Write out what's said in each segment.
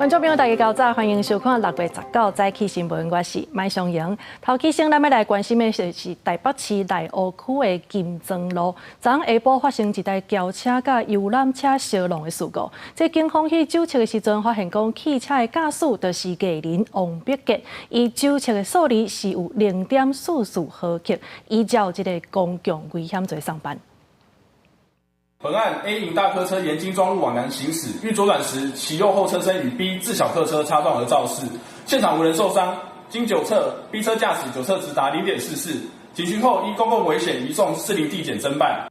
觀眾朋友，大家早，歡迎收看6月19早起新聞，我是麥尚瑩。頭起先，咱欲來關心的是台北市內湖區的金莊路，昨昏下晡發生一台轎車佮遊覽車相挵的事故。這警方去酒測的時陣，發現講汽車的駕駛就是藝人王柏傑，伊酒測的數字是有0.44毫克，依照這个公共危險罪送辦。本案 A 型大客車沿金莊路往南行駛，欲左轉時，其右後車身與 B 自小客車擦撞而肇事，現場無人受傷。經酒測，B 車駕駛酒測值達0.44，警詢後依公共危險移送士林地檢偵辦。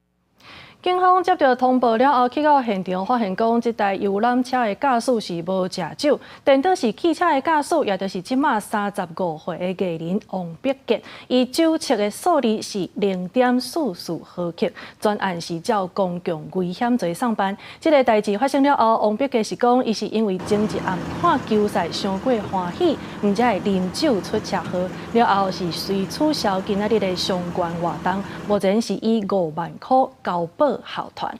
警方接到通報了後，去到現場發現講，這台遊覽車的駕駛是無食酒，顛倒是汽車的駕駛，也就是這馬35歲的藝人王柏傑，伊酒測的數字是0.44毫克，全案是照公共危險罪送辦。這个代誌發生了後，王柏傑是講，伊是因為前一暗看球賽傷過歡喜，毋才會啉酒出車禍。了後是隨取消今仔日的相關活動，目前是以5萬箍交保後脫。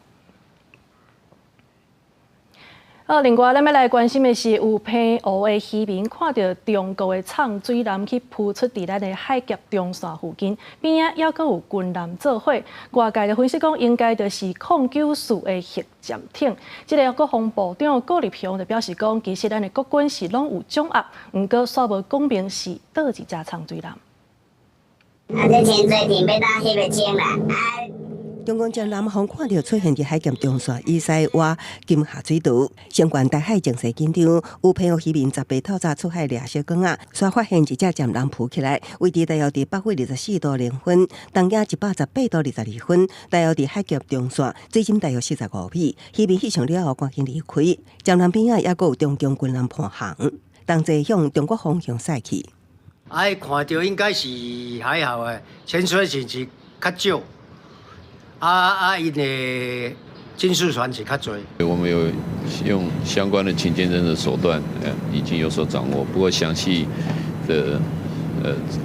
好，另外，咱欲來關心的是，有澎湖的漁民看著中國的藏水艦去浮出佇咱的海峽中線附近，邊仔猶閣有軍艦做伙。外界的分析講，應該就是空九四的核潛艇。這个國防部長郭立雄就表示講，其實咱的國軍是攏有掌握，毋過煞無講明是佗一隻藏水艦。啊，這潛水艇欲當翕個鐘啦，啊。中共艦艦予看著出現佇海峽中線以西倚金廈水道，相關台海情勢緊張，有澎湖漁民18透早出海掠小竿仔，煞發現一隻艦艦浮起來，位置大約佇北緯24度0分，東經118度22分，大約佇海峽中線，水深大約45米。漁民翕相了後，趕緊離開。艦艦邊仔猶閣有中共軍艦伴航，同齊向中國方向駛去。哎，看著應該是還好的，潛水艇是較少。啊啊！𪜶的軍事船是較濟。我們有用相關的情監偵的手段，已經有所掌握。不過詳細的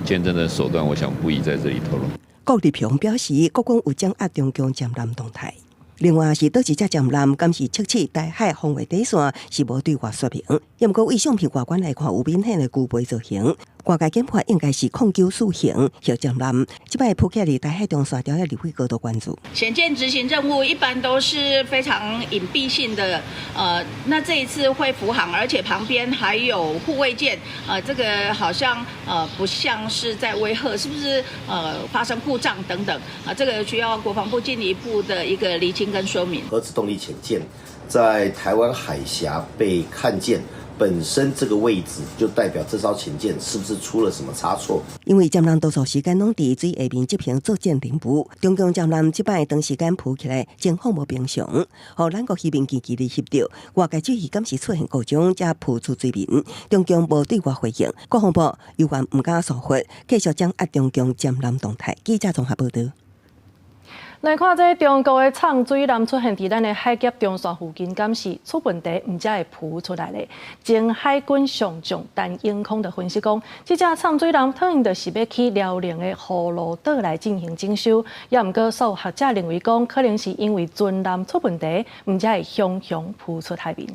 監偵的手段，我想不宜在這裡透露。郭立雄表示，國軍有掌握中共艦艦動態。另外是佗一隻艦艦，敢是測試台海防衛底線，是無對外說明。也毋過對相片外觀來看，有明顯的龜背造型。外界研判應該是094型核潛艦。這擺浮起來台海中線，調起立委高度關注。潛艦執行任務一般都是非常隱蔽性的，那這一次會浮航，而且旁邊還有護衛艦，這個好像不像是在威嚇，是不是發生故障等等？啊，這個需要國防部進一步的一個釐清跟說明。核子動力潛艦在台灣海峽被看見。本身這個位置就代表這艘潛艦是不是出了什麼差錯？因為艦艦多數時間攏佇水下面執行作戰任務，中共艦艦這擺長時間浮起來，情況無平常，予咱國漁民近距離翕著，外界注意敢是出現故障，才浮出水面。中共無對外回應，國防部猶原毋敢疏忽，繼續掌握中共艦艦動態。記者綜合報道。來看這中國的藏水艦出現佇咱的海峽中線附近，敢是出問題，毋才會浮出來咧。前海軍上將陳永康就分析講，這隻藏水艦可能就是欲去遼寧的葫蘆島來進行整修，也毋過所有學者認為講，可能是因為船艦出問題，毋才會雄雄浮出海面。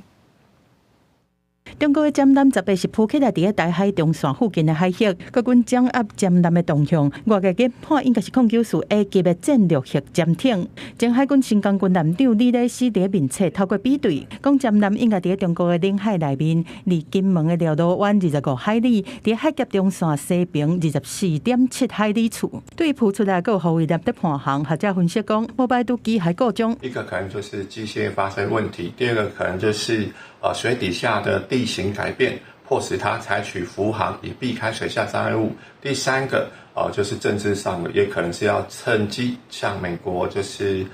中國的艦艦18是浮起來佇咧台海中線附近的海域，國軍掌握艦艦的動向，外界研判應該是094 A 級的戰略核潛艇。前海軍新港軍艦長李禮斯佇咧面冊透過比對，講艦艦應該佇咧中國的領海內面，離金門的料羅灣25海里，佇海峽中線西邊24.7海里處。對浮出來閣有護衛艦佇伴航，學者分析講，無排除機械故障。一個可能就是機械發生問題，第二個可能就是水底下的地形改變，迫使它採取浮航，以避開水下障礙物。第三個，就是政治上的，也可能是要趁機向美國就是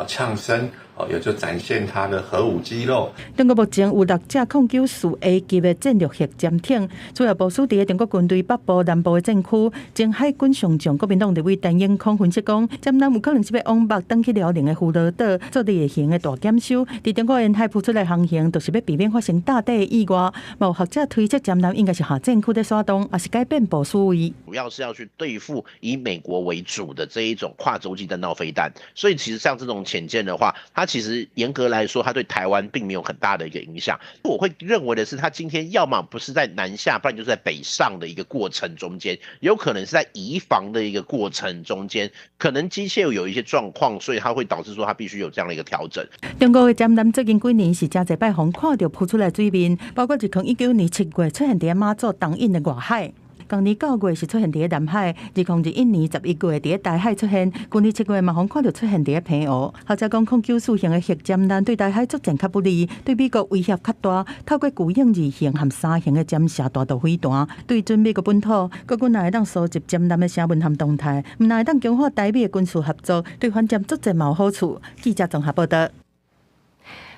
嗆聲，也就展現它的核武肌肉。中國目前有六隻094 A 級的戰略核潛艇，主要部署佇咧中國軍隊北部、南部的戰區。前海軍上將國民黨立委陳永康分析講，艦艦有可能是欲往北轉去遼寧的葫蘆島做例行的大檢修。佇中國沿海浮出來航行，就是欲避免發生大底的意外。嘛有學者推測，艦艦應該是下戰區咧徙動，抑是改變部署位。主要是要去對付以美國為主的這一種跨洲際彈道飛彈，所以其實像這種潛艦的話，它它其實嚴格來說，它對台灣並沒有很大的一個影響。我會認為的是，它今天要麼不是在南下，不然就是在北上的一個過程中間，有可能是在移防的一個過程中間，可能機械有一些狀況，所以它會導致說它必須有這樣的一個調整。中國的潛艦最近幾年是誠濟擺予看著浮出來水面，包括2019年7月出現佇馬祖東引的外海。仝年9月是出現佇南海，2021年11月佇台海出現，舊年7月嘛予看著出現佇澎湖。學者講，空94型的核潛艦對台海作戰較不利，對美國威脅較大。透過巨鷹2型和3型的潛射彈道飛彈，對準美國本土，國軍若會當搜集潛艦的聲紋和動態，毋但會當強化台美的軍事合作，對反潛作戰嘛有好處。記者綜合報導。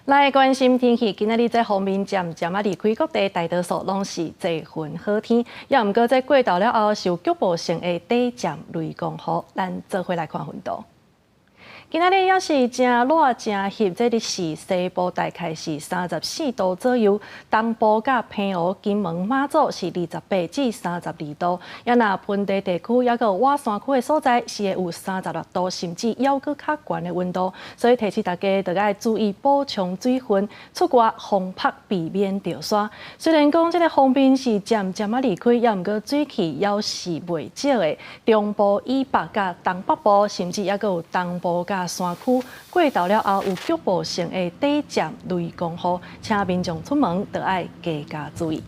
來關心天氣，今仔日這鋒面漸漸仔離開各地，大多數攏是濟雲好天。也毋過這過晝了後，是有局部性的短暫雷公雨。咱做伙來看溫度。今仔日猶是誠熱誠翕，這日是西部大概是34度左右，東部佮澎湖、金門、馬祖是28至32度。也若盆地地區猶閣有倚山區的所在，是會有36度，甚至猶閣較懸的溫度。所以提醒大家，著愛注意補充水分，出外風曝避免著沙。雖然講這个鋒面是漸漸仔離開，也毋過水汽猶是袂少的。中部以北佮東北部，甚至猶閣有東部佮山區過晝了後有局部性的短暫雷公雨，請民眾出門著愛加加注意。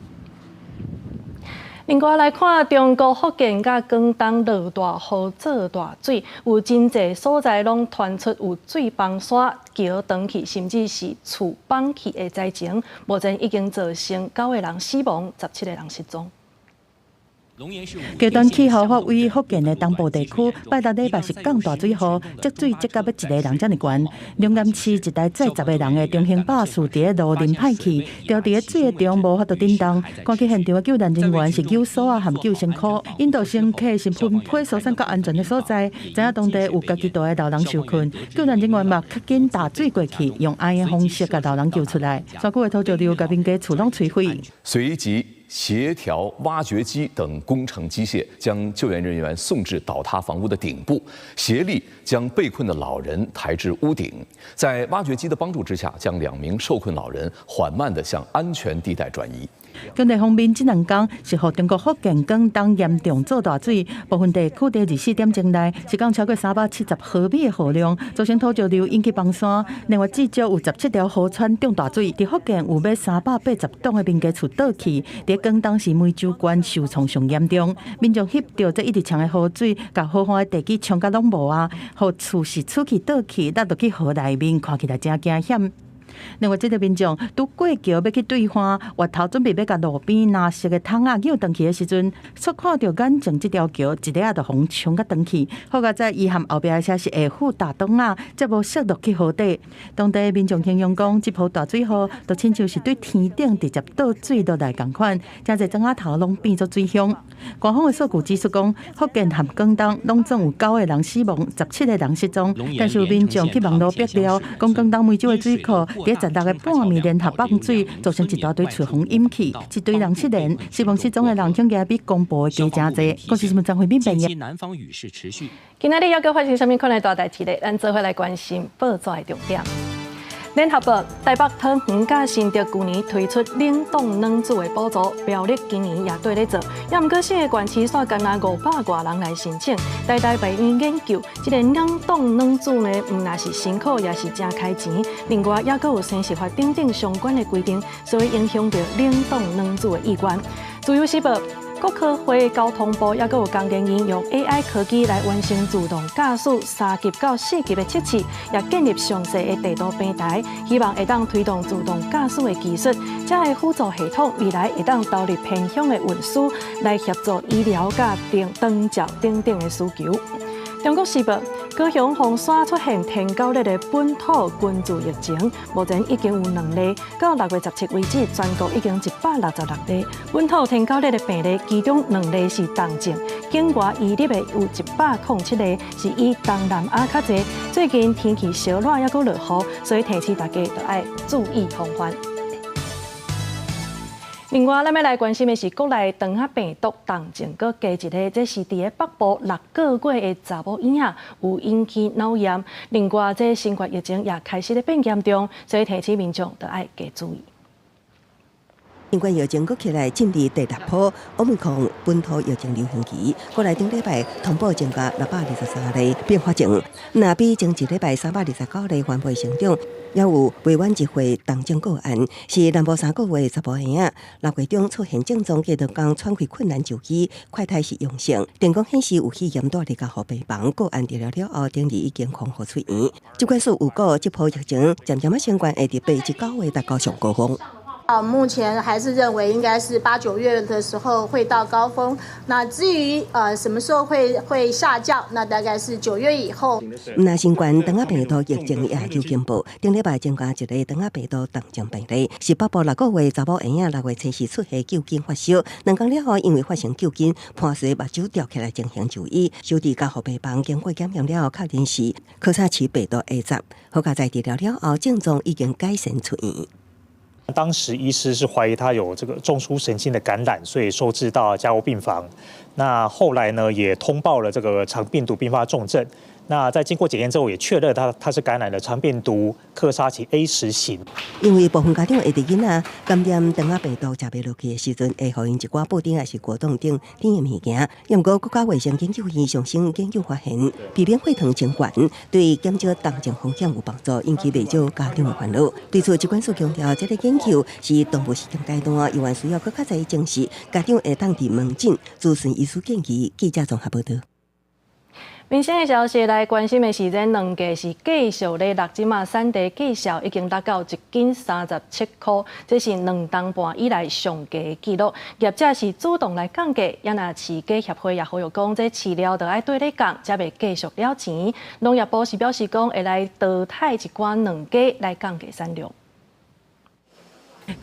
另外來看，中國福建佮廣東落大雨做大水，有真濟所在攏傳出有水崩山、橋斷去，甚至是厝崩去的災情。目前已經造成9個人死亡，17個人失蹤。極端氣候發威福建的東部地區，拜六禮拜是降大水雨，積水積到欲一个人遮爾懸。龍岩市一台載10個人的中型巴士佇咧路面歹去，牢佇咧水的中無法度振動。趕去現場的救援人員是救索仔和救生箍，引導乘客是分批疏散到安全的所在。知影當地有家己蹛的老人受困，救援人員嘛較緊踏水過去，用絚的方式共老人救出來。山區的土石流共民家厝攏摧毀。隨即協調挖掘機等工程機械，將救援人員送至倒塌房屋的頂部，協力將被困的老人抬至屋頂。在挖掘機的幫助之下，將2名受困老人緩慢地向安全地帶轉移。經濟方面，這兩工是予中國福建、廣東嚴重做大水，部分地區佇24點鐘內是降超過370毫米的雨量，造成土石流引起崩山。另外，至少有17條河川漲大水，佇福建有欲380棟的民家厝倒去，佇廣東是梅州縣受創上嚴重，民眾翕著這一直衝的河水，共河岸的地基沖甲攏無啊，予厝是出去倒去，落落去河內面，看起來誠驚險。另外，這个民眾拄過橋欲去對岸，越頭準備欲共路邊藍色的桶仔扭轉去的時陣，卻看著眼前這條橋一下仔就予沖甲斷去。好佳哉伊和後壁的車是下副踏擋仔，才無摔落去河底。當地民眾形容講，這波大水雨就親像是對天頂直接倒水落來仝款，誠濟庄仔頭攏變做水鄉。官方的數據指出講，福建和廣東攏總有9個人死亡，17個人失蹤。但是有民眾去網路爆料，講廣東梅州的水庫佇16个半暝連續放水，造成一大堆厝予淹去，一堆人失聯，死亡失蹤的人恐驚比公布的加誠濟。國視新聞張惠敏編譯。南方雨勢持續。今仔日猶閣發生啥物款的大代誌咧？咱做伙來關心報紙的重點。聯合報台北桃園佮新竹舊年推出冷凍卵子的補助，苗栗今年也綴咧做，也毋過四个縣市煞干焦500外人來申請。台大醫院研究，這个冷凍卵子呢，毋但是辛苦，也是誠開錢。另外，猶閣有生殖法等等相關的規定，所以影響著冷凍卵子的意願。自由時報。國科會交通部猶閣有工研院用 AI 科技來完成自動駕駛3級到4級的測試，也建立詳細的地圖平台，希望會當推動自動駕駛的技術，這个輔助系統未來會當投入偏鄉的運輸，來協助醫療佮長照等等的需求。中國時報，高雄鳳山出現天狗熱的本土群聚疫情，目前已經有2例，到6月17為止，全國已經166例。本土天狗熱的病例，其中2例是重症，境外移入的有107例，是以東南亞較濟。最近天氣燒熱，猶閣落雨，所以提醒大家著愛注意防範。另外，咱欲來關心的是國內腸仔病毒重症閣加一个，這是佇咧北部6個月的查某嬰仔有引起腦炎。另外，這新冠疫情也開始咧變嚴重，所以提醒民眾著愛加注意。新冠疫情閣起來進入第六波，奧密克戎本土疫情流行期，國內頂禮拜通報增加623例併發症，若比前一禮拜329例翻倍成長，也有未滿一歲重症個案，是南部3個月查埔嬰仔，6月中出現症狀，過兩工喘氣困難就醫，快篩是陽性，電講顯示有肺炎，蹛佇加護病房，個案治療了後，頂日已經康復出院。疾管署預告，這波疫情漸漸仔升懸，會佇8至9月達到上高峰。啊，目前還是認為應該是8、9月的時候會到高峰。那至於什麼時候會下降，那大概是九月以後。毋但新冠腸仔病毒疫情也有進步，頂禮拜增加一个腸仔病毒重症病例，是北部6個月查某嬰仔6月初四出現灸筋發燒，2工了後因為發生灸筋伴隨目睭掉起來情形就醫，收治加護病房，經過檢驗了後確認是柯薩奇病毒 A 十，好佳哉治療了後症狀已經改善出院。當時醫師是懷疑他有這個中樞神經的感染，所以收治到加護病房。那後來呢，也通報了這個腸病毒併發重症。那在經過檢驗之後，也確認他是感染了腸病毒克沙奇 A10型。因為部分家長會佇囡仔感染腸仔病毒食袂落去的時陣，會予𪜶一寡布丁抑是果凍等甜的物件。毋過國家衛生研究院上新研究發現，避免血糖升懸，對減少重症風險有幫助，引起袂少家長的煩惱。對此，疾管署強調，這个研究是動物實驗階段，猶原需要閣較濟證實，家長會當佇門診諮詢醫師建議。記者綜合報導。民生的消息來關心的是，這卵價是繼續咧落，這馬產地價數已經落到1斤37箍，這是2冬半以來上低的紀錄。業者是主動來降價，也若飼雞協會也呼籲講，這飼料著愛綴咧降，才袂繼續了錢。農業部是表示講，會來淘汰一寡卵雞來降低產量。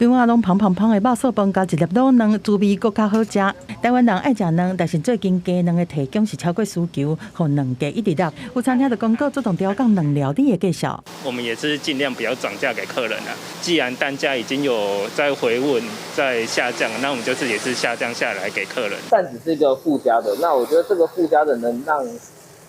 規碗攏芳芳芳的肉燥飯，加一粒滷卵，滋味閣較好食。台灣人愛食卵，但是最近雞卵的提供是超過需求，予卵價一直落。有餐廳就公告主動調降卵料理的價數。我們也是盡量不要漲價給客人啦。既然單價已經有在回穩、在下降，那我們就是也是下降下來給客人。蛋只是一個附加的，那我覺得這個附加的能讓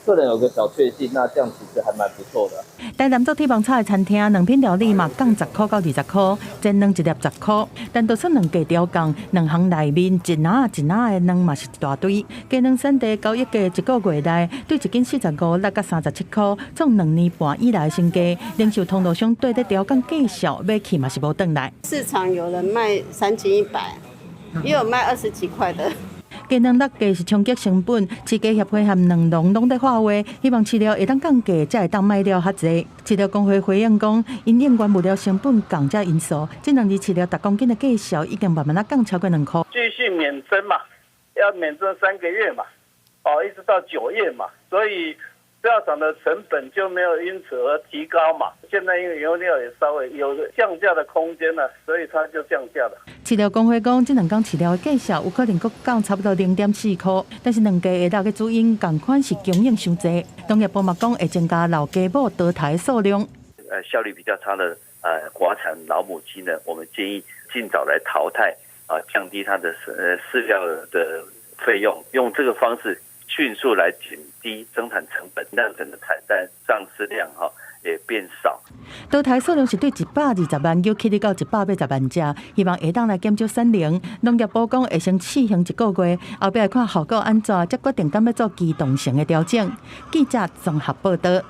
客人有個小確幸，那這樣其實還蠻不錯的。台南做鐵網炒的餐廳，卵品料理嘛降10箍到20箍，煎卵一粒10箍。但就算卵價調降，卵行內面一籃一籃的卵嘛是一大堆。雞卵產地交易價一個月內對1斤45落甲37箍，創2年半以來新低。零售通路商綴咧調降價數，買去嘛是無轉來。市場有人賣3斤100，也有賣20幾塊的。雞卵落價是衝擊成本，飼雞協會和卵農攏咧喊話，希望飼料會當降價，才會當賣了較濟。飼料公會回應講，因應原物料成本降這因素，這兩年飼料逐公斤的價數已經慢慢仔降超過2箍。繼續免徵嘛，要免徵3個月嘛，哦，一直到9月嘛，所以飼料廠的成本就沒有因此而提高嘛。現在因為原料也稍微有降價的空間了，所以它就降價了。飼料公會講，這兩工飼料的價數有可能閣降差不多0.4箍，但是卵價會落的主因仝款是供應傷濟。農業部嘛講會增加老雞母淘汰的數量。效率比較差的寡產老母雞呢，我們建議盡早來淘汰，啊，降低它的飼料的費用，用這個方式迅速來減低生產成本，讓整個產蛋喪失量哈也變少。淘汰數量是對120萬隻起到180萬隻，希望會當來減少產能。農業部講會先試行一個月，後壁會看效果按怎，才決定敢欲做機動性的調整。記者綜合報導。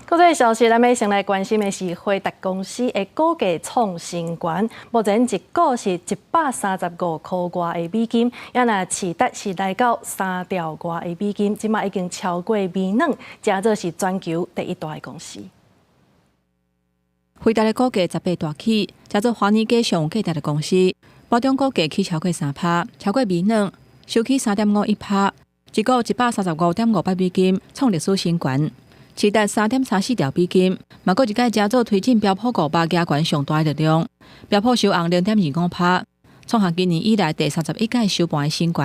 國際消息，咱欲先來關心的是輝達公司的股價創新高，目前一股是135箍外的美金，也若市值是來到3兆外的美金，這馬已經超過微軟，成做是全球第一大的公司。輝達的股價十八大起，成做華爾街上有價值的公司。盤中股價起超過3趴，超過微軟，收起3.51趴，一股135.58美金，創歷史新高。市值3.34兆美金，嘛閣一擺成做推進標普500加權上大的力量。標普收紅0.25趴，創下今年以來第31屆收盤的新高。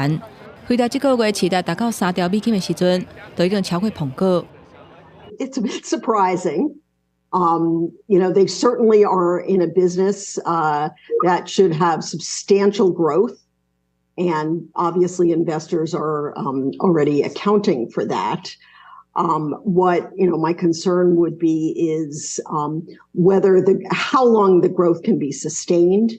輝達這個月市值達到3兆美金的時陣，就已經超過蘋果。 It's a bit surprising. They certainly are in a business that should have substantial growth. And obviously, investors are already accounting for that. What my concern would be is whether the how long the growth can be sustained.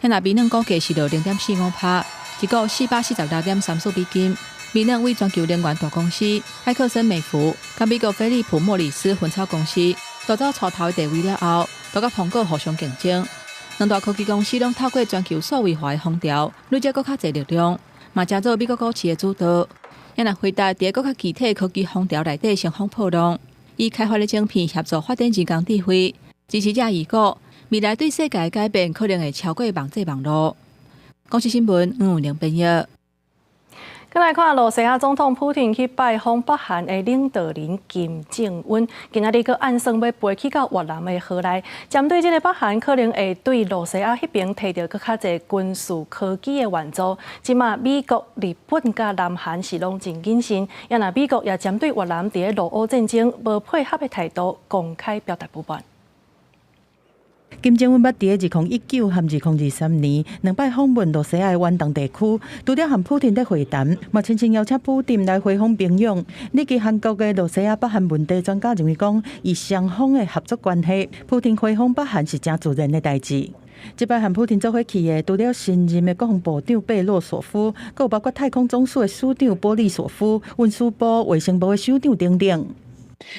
遐若微軟股價是落0.45%，一股446.34美金。微軟為全球能源大公司埃克森美孚，佮美國飛利浦莫里斯薰草公司奪走鋤頭的地位了後，就佮蘋果互相競爭。兩大科技公司攏透過全球數位化的風潮，累積閣較濟力量，嘛成做美國股市的主導。遐若輝達佇閣較具體科技風潮內底乘風破浪，以開發的晶片協助發展人工智慧，支持者預估未來對世界的改變可能會超過網際網路。公視新聞黃文玲編譯。閣來看，露西亞總統普廷去拜訪北韓的領導人金正恩，今仔日閣暗算欲飛去到越南的河內，針對這个北韓可能會對露西亞彼爿提著閣較濟軍事科技的援助，這馬美國、日本佮南韓是攏真謹慎，也若美國也針對越南佇咧俄烏戰爭無配合的態度，公開表達不滿。金正恩捌佇2019和2023年兩擺訪問露西亞的遠東地區，除了和普廷咧會談，嘛親身邀請普廷來回訪平壤。日籍韓國的露西亞北韓問題專家認為講，以雙方的合作關係，普廷回訪北韓是誠自然的代誌。這擺和普廷做伙去的，除了新任的國防部長貝洛索夫，閣有包括太空總署的署長波利索夫、運輸部、衛生部的首長等等。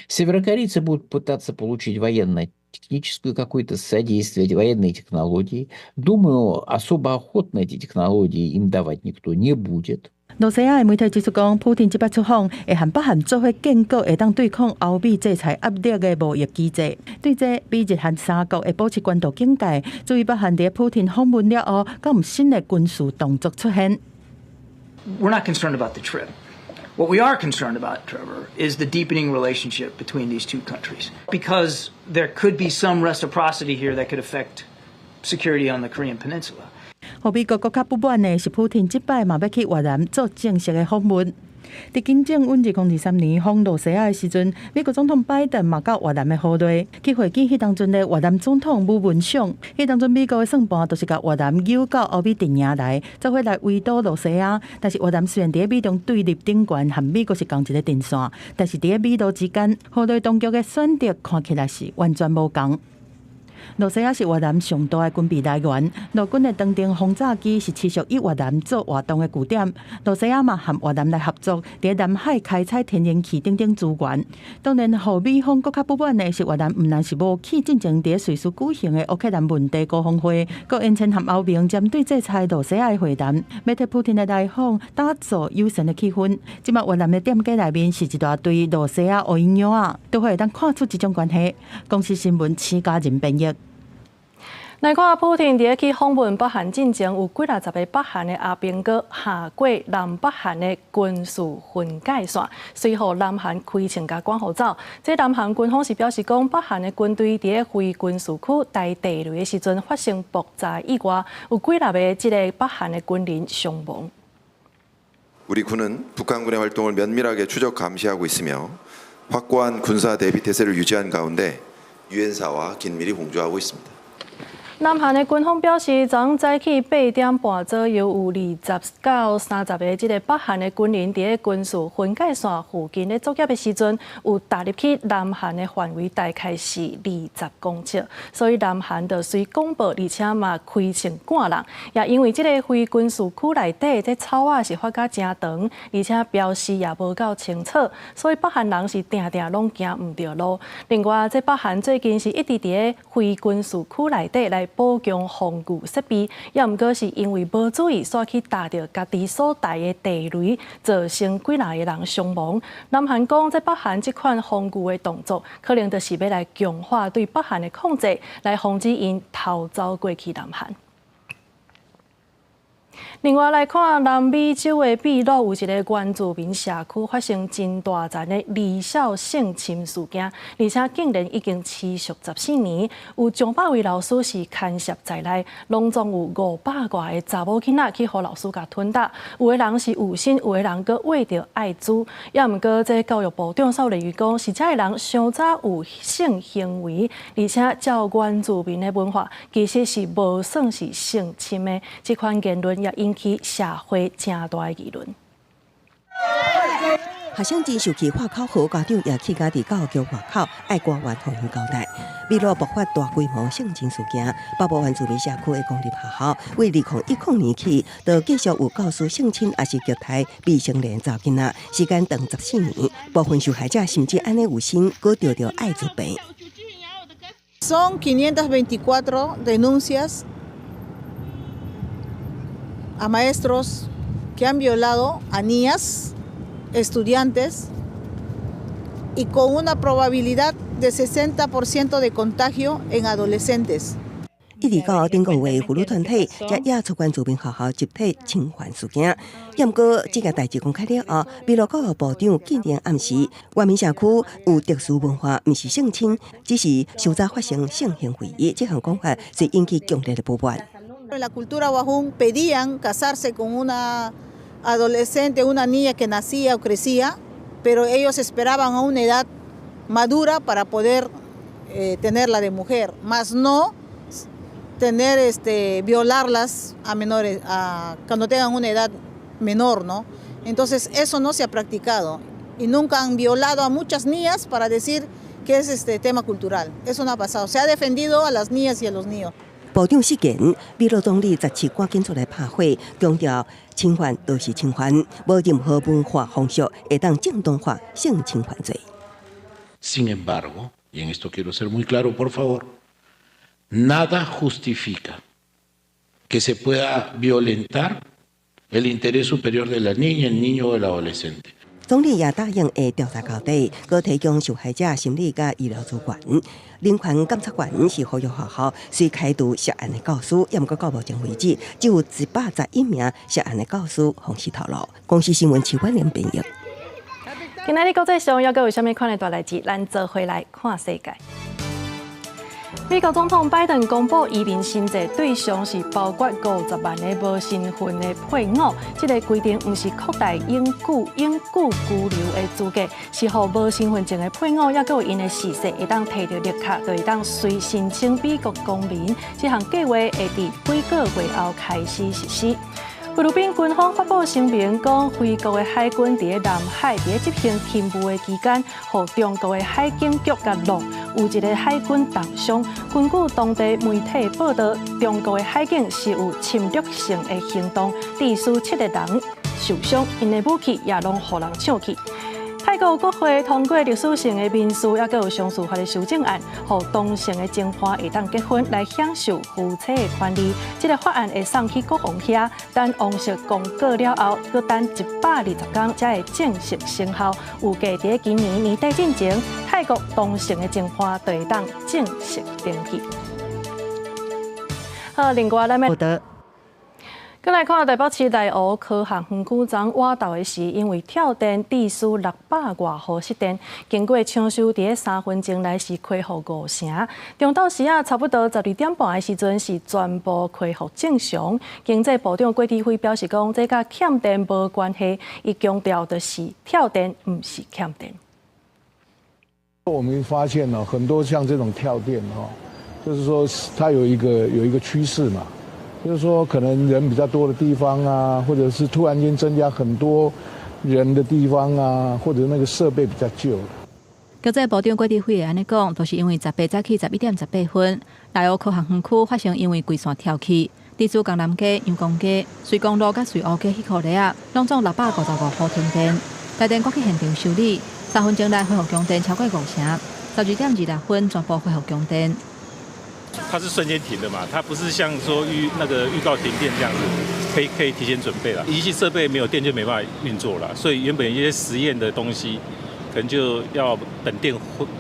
Северокорейцы будут пытаться получить военно-техническую какое-то содействие, военные технологии. Думаю, особо охотно эти технологии им давать никто не будет. 露西亞的媒體指出講，普廷這擺出訪會和北韓做伙建構會當對抗歐美制裁壓力的貿易機制。對這，美日韓三國會保持高度警戒，注意北韓佇普廷訪問了後，敢有新的軍事動作出現。 We're not concerned about the trip. What we are concerned about, Trevor, is the deepening relationship between these two countries. Because there could be some reciprocity here that could affect security on the Korean Peninsula. 予美國閣較不滿的是，普廷這擺嘛欲去越南做正式的訪問。佇金正恩2023年訪露西亞的時陣，美國總統拜登嘛到越南的河內去會見彼當陣的越南總統武文賞。彼當陣美國的算盤就是共越南誘到歐美陣營來，做伙來圍堵露西亞。但是越南雖然佇美中對立頂懸，和美國是仝一个陣線，但是佇美露之間，河內當局的選擇看起來是完全無仝。露西亞是越南上大的軍備來源，陸軍的長程轟炸機是持續以越南做活動的據點。露西亞嘛和越南來合作，佇南海開採天然氣等等資源。當然，予美方閣較不滿的是越南毋但是無去進前佇瑞士舉行的烏克蘭問題高峰會，閣延前和歐盟針對制裁露西亞的會談，欲替普廷的來訪打造友善的氣氛。這馬越南的店家內面是一大堆露西亞烏蠅樣仔，都會當看出這種關係。公視新聞施嘉仁編譯。來看普廷佇咧去訪問北韓進前，有幾若十个北韓的阿兵哥下過南北韓的軍事分界線，隨予南韓開槍共趕予走。這南韓軍方是表示講，北韓的軍隊佇咧非軍事區埋地雷的時陣發生爆炸意外，有幾若个這个北韓的軍人傷亡。 우리 군은 북한군의 활동을 면밀하게 추적 감시하고 있으며 확고한 군사 대비 태세를 유지한 가운데 유엔사와 긴밀히 공조하고 있습니다. 南韓的軍方表示，昨昏早起8點半左右，有20到30個這个北韓的軍人佇咧軍事分界線附近咧作業的時陣，有踏入去南韓的範圍，大概是20公尺，所以南韓就隨廣報，而且嘛開槍趕人。也因為這个非軍事區內底這草仔是發甲誠長，而且標示也無夠清楚，所以北韓人是定定攏行毋著路。另外，這北韓最近是一直佇咧非軍事區內底來補強防禦設備，也毋過是因為無注意，煞去踏著家己所埋的地雷，造成幾若个人傷亡。南韓講，這北韓這款防禦的動作，可能就是欲來強化對北韓的控制，來防止𪜶偷走過去南韓。另外來看南美洲的秘魯有一个原住民社區發生真大層的兒少性侵事件，而且竟然已經持續14年，有上百位老師是牽涉在內，攏總有500外个查某囡仔去予老師共吞打，有的人是有心，有的人閣患著愛滋。也毋過，這教育部長邵麗玉講，是這个人傷早有性行為，而且照原住民的文化，其實是無算是性侵的。這款言論也引起社會誠大的議論。學生真受氣，發口號，家長也氣甲佇教育局外口愛官員予𪜶交代。秘魯爆發大規模性侵事件，北部原住民社區的公立學校，為2010年起，就繼續有教師性侵抑是虐待未成年查某囡仔，時間長14年，部分受害者甚至按呢有身，閣著著愛滋病。 Son 524 denuncias a maestros que han violado a niñas, estudiantes, y con una probabilidad de 60% de contagio en adolescentes. 一直到頂個月，婦女團體才惹出原住民學校集體侵犯事件。也毋過，這件代誌公開了後，秘魯教育部長竟然暗示，原民社區有特殊文化，毋是性侵，只是傷早發生性行為。這項講法遂引起強烈的不滿。 En la cultura awajún pedían casarse con una adolescente, una niña que nacía o crecía, pero ellos esperaban a una edad madura para poder tenerla de mujer, mas no tener violarlas a menores, cuando tengan una edad menor, ¿no? Entonces eso no se ha practicado y nunca han violado a muchas niñas para decir que es este tema cultural. Eso no ha pasado. Se ha defendido a las niñas y a los niños. 部長失言，秘魯總理17趕緊出來拍火，強調侵犯就是侵犯，無任何文化風俗會當正當化性侵犯罪。 Sin embargo, y en esto quiero ser muy claro, por favor, nada justifica que se pueda violentar el interés superior de la niña, el niño o el adolescente. 總理也答應會調查到底，閣提供受害者心理佮醫療資源。人權監察員是呼籲學校須開除涉案的教師，也毋過到目前為止，只有111名涉案的教師予人透露。公視新聞徐婉玲編譯。今仔日國際上猶閣有啥物款的大代誌？咱做伙來看世界。美國總統拜登公布移民新制對象是包括50萬个無身份的配偶。這个規定毋是擴大永久居留的資格，是予無身份證的配偶，猶閣有𪜶的嗣世會當提著綠卡，就會當隨申請美國公民。這項計畫會佇幾個月後開始實施。菲律賓軍方發布聲明，講菲國的海軍佇咧南海佇咧執行勤務的期間，予中國的海警局共弄，有一个海軍重傷。根據當地媒體報道，中國的海警是有侵略性的行動，致使七个人受傷，𪜶的武器也攏予人搶去。泰國國會通過歷史性的民事，猶閣有商事法的修正案，予同性的情伴會當結婚來享受夫妻的權利。這个法案會送去國王遐，等王室公告了後，閣等120天才會正式生效。預計佇今年年底進前，泰國同性的情伴就會當正式登記。好，另外咱欲。閣來看台北市內湖科學園區昨晏晝的時，因為跳電致使600外戶失電，經過搶修，佇咧3分鐘內是恢復5成。中晝時仔，差不多12點半的時陣是全部恢復正常。經濟部長郭哲輝表示講，這佮欠電無關係，伊強調的是跳電，毋是欠電。我們發現呢，很多像這種跳電哦，就是說它有一個趨勢嘛。就是說，可能人比較多的地方啊，或者是突然間增加很多人的地方啊，或者那個設備比較舊。經濟部長郭哲輝會按呢講，就是因為18早起11點18分，內湖科學園區發生因為規線跳起，致使江南街、陽光街、瑞光路佮瑞湖街彼箍里仔，攏總655戶停電。台電趕去現場修理，3分鐘內恢復供電超過五成，12點26分全部恢復供電。它是瞬間停的嘛，它不是像說預那個預告停電這樣子，可以提前準備了。儀器設備沒有電就沒辦法運作了，所以原本一些實驗的東西，可能就要等電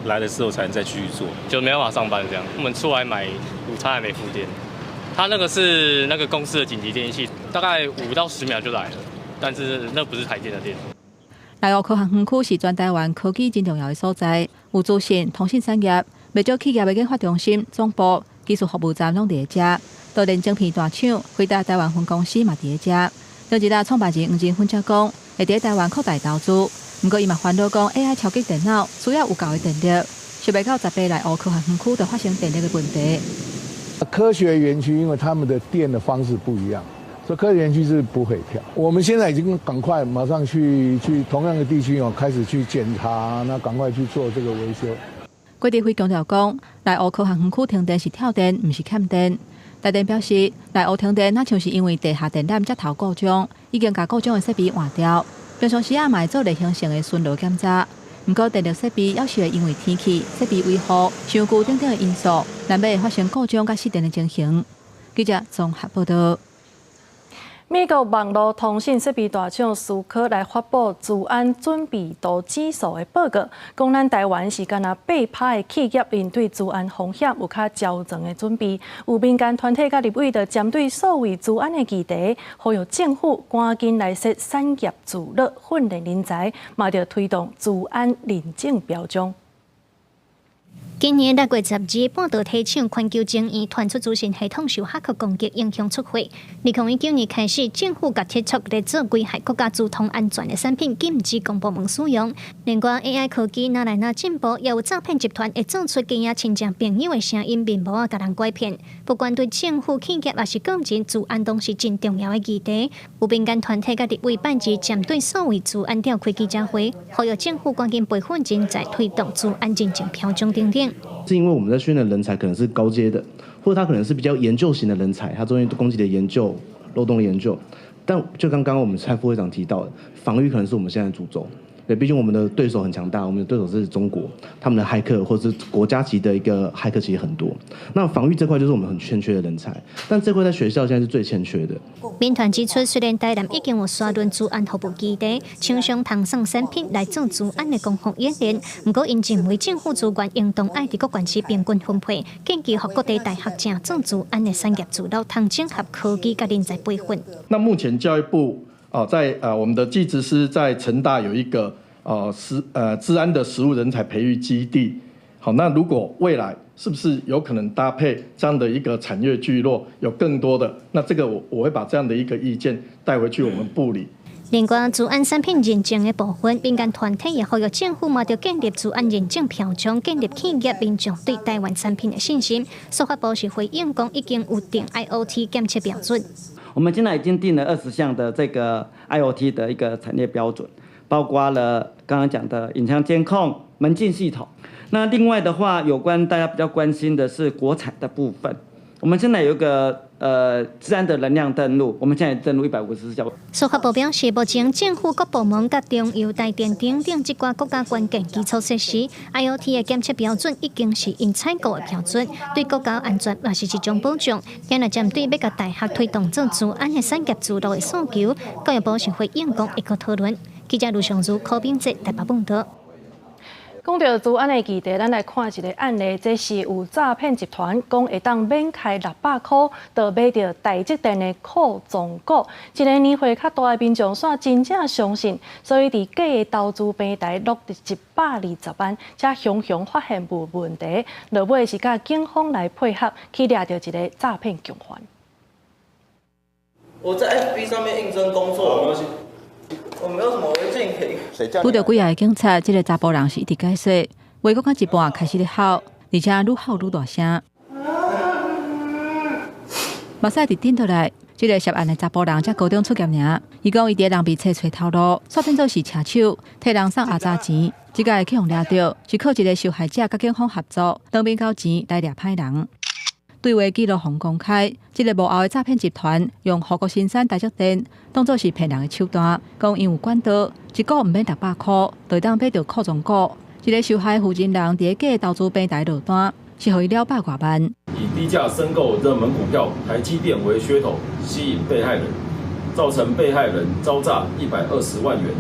來的時候才能再繼續做，就沒辦法上班這樣。我們出來買午餐還沒復電，他那個是那個公司的緊急電器，大概5到10秒就來了，但是那不是台電的電。內湖科學園區是全台灣科技真重要的所在，有資訊、通訊產業，袂少企業的研發中心、總部、技術服務站攏佇遮。就連晶片大廠輝達台灣分公司嘛佇遮。張吉達創辦人黃仁勳才講，會佇台灣擴大投資。毋過伊嘛煩惱講，AI 超級電腦需要有夠的電力，想袂到十八內湖科學園區就發生電力的問題。科學園區因為他們的電的方式不一樣，所以科學園區是不會跳。我們現在已經趕快馬上去同樣的地區哦，開始去檢查，那趕快去做這個維修。郭哲輝強調講，內湖科學園區停電是跳電，毋是欠電。台電表示，內湖停電若像是因為地下電纜接頭故障，已經共故障的設備換掉。平常時啊，嘛會做例行性的巡邏檢查。毋過電力設備有時會因為天氣、設備維護、傷舊等等的因素，難免會發生故障佮失電的情形。記者綜合報導。美國網路通訊設備大廠思科來發布資安準備度指數的報告，講咱台灣是干焦8%的企業面對資安風險有較周全的準備。有民間團體佮立委就針對數位資安的議題，呼籲政府趕緊來設產業聚落訓練人才，嘛著推動資安認證標準。今年6月10日，半導體廠環球晶圓傳出資訊系統受駭客攻擊，影響出貨。2019年開始，政府共提出來做危害國家資通安全的產品禁止公部門使用。另外，AI 科技愈來愈進步，也有詐騙集團會做出假親戚朋友的聲音面模仔，共人拐騙。不管對政府、企業抑是個人，資安攏是真重要的議題。有民間團體佮立委拜二針對數位資安召開記者會，呼籲政府趕緊培訓人才，推動資安認證標準等等。是因為我們在訓練人才可能是高階的，或者他可能是比較研究型的人才，他專於攻擊的研究、漏洞的研究。但就剛剛我們蔡副會長提到的，防禦可能是我們現在的主軸。對，畢竟我們的對手很強大，我們的對手是中國，他們的駭客或者是國家級的一個駭客其實很多。那防禦這塊就是我們很欠缺的人才，但這塊在學校現在是最欠缺的。民團指出，雖然台南已經有沙崙資安服務基地，廠商通送產品來做資安的攻防演練，毋過𪜶認為政府資源應當愛佇各縣市平均分配，建議予各地大學正做資安的產業聚落，通整合科技佮人才培訓。那目前教育部哦，在我們的技職師在成大有一個資安的實務人才培育基地。好，那如果未來是不是有可能搭配這樣的一個產業聚落，有更多的，那這個我會把這樣的一個意見帶回去我們部裡。另外，資安產品認證的部分，民間團體也呼籲政府嘛著建立資安認證標準，建立企業民眾對台灣產品的信心。數發部是回應講，已經有定 IoT 檢測標準。我們現在已經定了20項的這個 IoT 的一個產業標準，包括了剛剛講的影像監控、門禁系統。那另外的話，有關大家比較關心的是國產的部分，我們現在有一個資安的能量登錄，我們現在登錄154項。數發部表示，目前政府各部門佮中油、台電等等這寡國家關鍵基礎設施 IoT 的檢測標準已經是𪜶採購的標準，對國家安全也是一種保障。今日針對欲共大學推動做資安的產業聚落的訴求，教育部是回應講會閣討論。記者盧尚如、柯炳哲台北報導。講到資安的議題，咱來看一個案例，這是有詐騙集團講會當免開600箍，就買著台積電的庫存股。一个年歲較大的民眾煞真正相信，所以佇假的投資平台落120萬，才雄雄發現無問題。落尾是佮警方來配合，去掠著一個詐騙共犯。我在 FB 上面應徵工作。我沒有什麼違禁品。拄著幾个警察，這个查埔人是一直解說，話講到一半開始咧哭，而且愈哭愈大聲。目屎直滴落來，這个涉案的查埔人才高中畢業爾。伊講伊佇人被冊揣頭路，煞變做是車手，替人送阿雜錢。這个去予掠著，是靠一个受害者佮警方合作，當面交錢來掠歹人。對話記錄予公開，這个幕後的詐騙集團用護國神山台積電當做是騙人的手段，講𪜶有管道，一股毋免600箍，就會當買著庫存股。這个受害負責人佇假投資平台落單，是予伊200外萬。以低價申購熱門股票台積電為噱頭，吸引被害人，造成被害人遭詐120萬元。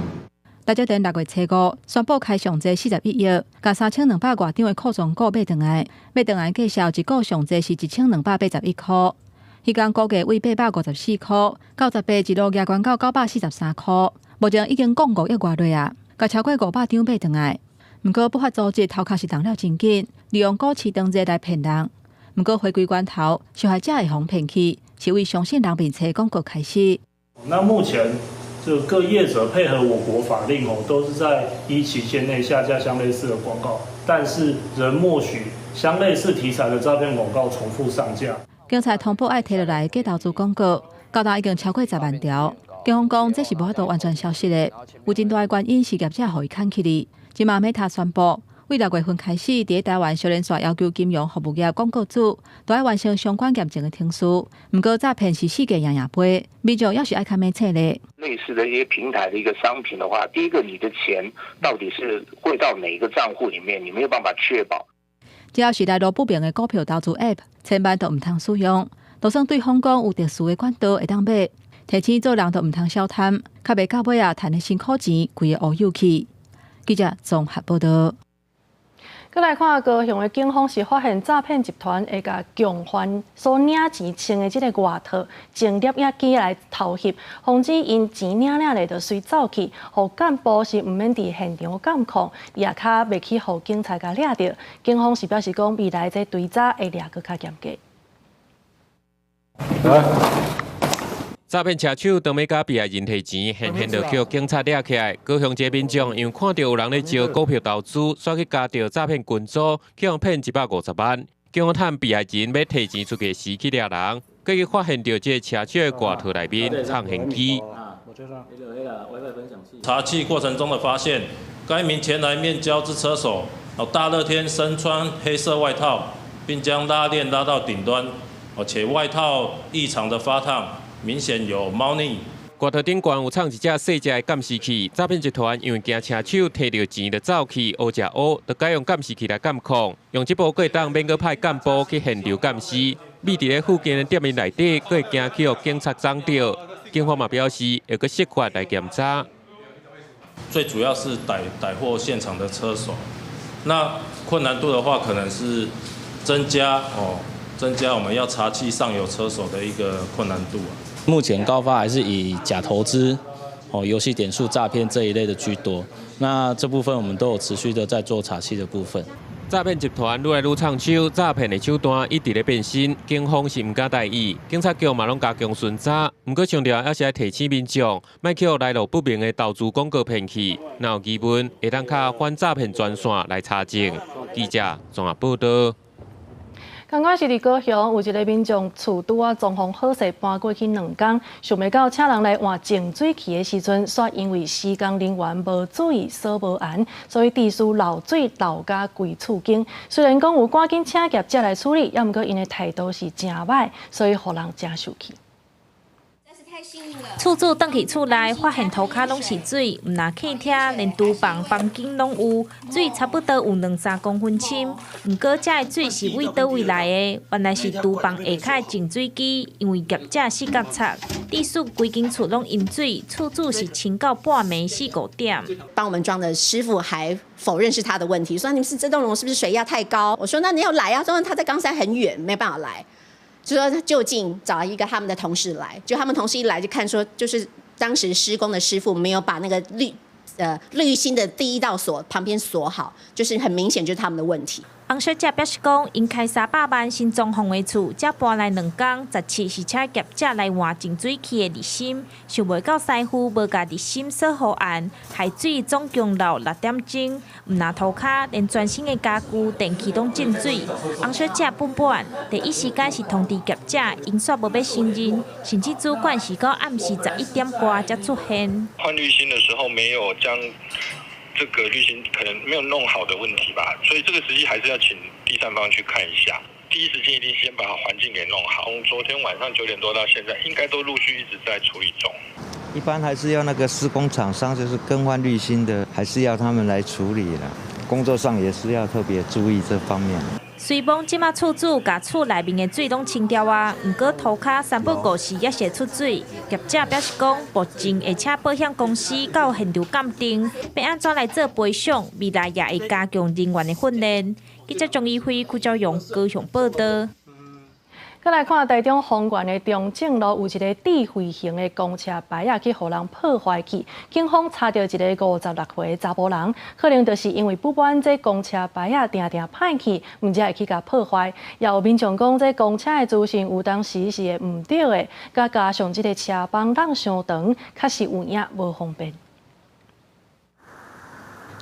台積電6月初5宣布開上濟41億，共3200外張的庫存股買轉來，買轉來價數一股上濟是1281箍。彼工股價對854箍，到十八一路額懸到943箍，目前已經降5億外落啊，共超過500張買轉來。毋過不法組織頭殼是動了真緊，利用股市當熱來騙人。毋過回歸源頭，受害者會予騙去，是為相信人面冊廣告開始。那目前這各業者配合我國法令哦，都是在依期限內下架相類似的廣告，但是仍默許相類似題材的詐騙廣告重複上架。警察通報愛提落來假投資廣告，到今已經超過10萬條。警方講這是無法度完全消失的，有真大的原因是業者予伊崁起哩。這馬 Meta 宣布，對6月份開始，佇台灣小連續要求金融服務業廣告主都愛完成相關驗證的程序。毋過詐騙是世界樣樣飛，民眾猶是愛較明確咧。類似的一些平台的一個商品的話，第一個你的錢到底是匯到哪一個賬戶裡面，你沒有辦法確保。只要是來路不明的股票投資 App，千萬都毋通使用。就算對方講有特殊的管道會當買，提醒做人都毋通小貪，較袂到尾啊，趁的辛苦錢，規个烏有去。記者綜合報道。閣來看高雄的警方是發現詐騙集團會共共犯所領錢穿的這个外套，整攝影機來偷翕，防止𪜶錢領領咧就隨走去，予幹部是毋免佇現場監控，也較袂去予警察共掠著。警方是表示講，未來這追查會掠閣較嚴格。來。詐騙車手當欲共被害人提錢，現現就予警察掠起來。高雄這民眾因為看著有人咧招股票投資，煞去加著詐騙群組，去予騙150萬。警方趁被害人欲提錢出去時去掠人，閣去發現著這个車手的外套內面藏現機。查緝過程中的發現，該名前來面交之車手，大熱天身穿黑色外套，並將拉鏈拉到頂端，且外套異常的發燙。明顯有貓膩。外套頂懸有藏一隻細隻的監視器，詐騙集團因為驚車手提著錢就走去，烏食烏，就改用監視器來監控，用這步閣會當免閣派幹部去現場監視，覕佇咧附近的店面內底，閣會驚去予警察掌著。警方嘛表示，會閣釋法來檢查。最主要是逮逮獲現場的車手，那困難度的話，可能是增加哦，增加我們要查緝上游車手的一個困難度啊。目前高發還是以假投資、哦遊戲點數詐騙這一類的居多。那這部分我們都有持續的在做查緝的部分。詐騙集團愈來愈創手，詐騙的手段一直咧變新，警方是毋敢大意，警察局嘛攏加強巡查。毋過強調，猶是愛提醒民眾，莫予來路不明的投資廣告騙去，若有疑問，會當敲反詐騙專線來查證。記者綜合報道。仝款是佇高雄，有一个民眾厝拄仔裝潢好勢搬過去2工，想袂到請人來換淨水器的時陣，煞因為施工人員無注意鎖無嚴，所以致使漏水漏甲規厝間。雖然講有趕緊請業者來處理，猶毋過𪜶的態度是誠䆀，所以予人誠受氣。厝主轉去厝內，發現塗跤攏是水，毋但客廳，連廚房、房間攏有水，差不多有兩三公分深。毋過，這个水是對佗位來的？原來是廚房下跤的淨水機，因為業者死角插，致使規間厝攏淹水。厝主是撐到半暝四五點。幫我們裝的師傅還否認是他的問題，說你們是這棟樓是不是水壓太高？我說那你要來啊，說他在岡山很遠，沒辦法來。就說就近找一個他們的同事來，就他們同事一來就看說，就是當時施工的師傅沒有把那個濾芯的第一道鎖旁邊鎖好，就是很明顯就是他們的問題。洪小姐表示講，𪜶開300萬新裝潢的厝，才搬來2工，17是請業者來換淨水器的濾芯，想袂到師傅無共濾芯鎖予嚴，害水總共漏6點鐘，毋但塗跤，連全新的家具、電器攏進水。洪小姐本報案，第一時間是通知業者，𪜶煞無欲承認，甚至主管是到暗時11點外才出現。換濾芯的時候沒有將這個濾芯可能沒有弄好的問題吧，所以這個實際還是要請第三方去看一下。第一時間一定先把環境給弄好。從昨天晚上9點多到現在，應該都陸續一直在處理中。一般還是要那個施工廠商，就是更換濾芯的，還是要他們來處理啦。工作上也是要特別注意這方面。雖罔這馬厝主共厝內面的水攏清掉啊，毋過塗跤三不五時猶是會出水。業者表示講，目前會請保險公司到現場鑑定，欲按怎來做賠償，未來也會加強人員的訓練。記者鍾怡輝、邱昭勇高雄報道。閣閣來看台中豐原的中正路有一个智慧型的公車牌仔去予人破壞去，警方查著一个56歲的查埔人，可能就是因為不滿這公車牌仔定定歹去，毋才會去共破壞。也有民眾講，這公車的資訊有當時是會毋對的，閣加上這个車班櫳傷長，確實有影無方便。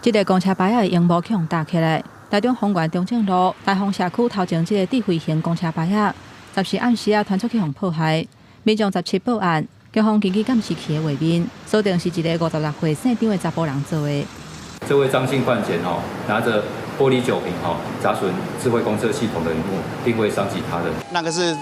這个公車牌仔的螢幕去予打起來，台中豐原中正路大豐社區頭前這个智慧型公車牌仔。14暗時仔，傳出去予破壞，民眾17報案，警方根據監視器的畫面，鎖定是一个56歲姓張的查埔人做的。這位張姓犯嫌吼，拿着玻璃酒瓶吼，砸損智慧公車系統的螢幕，並未傷及他人。那個是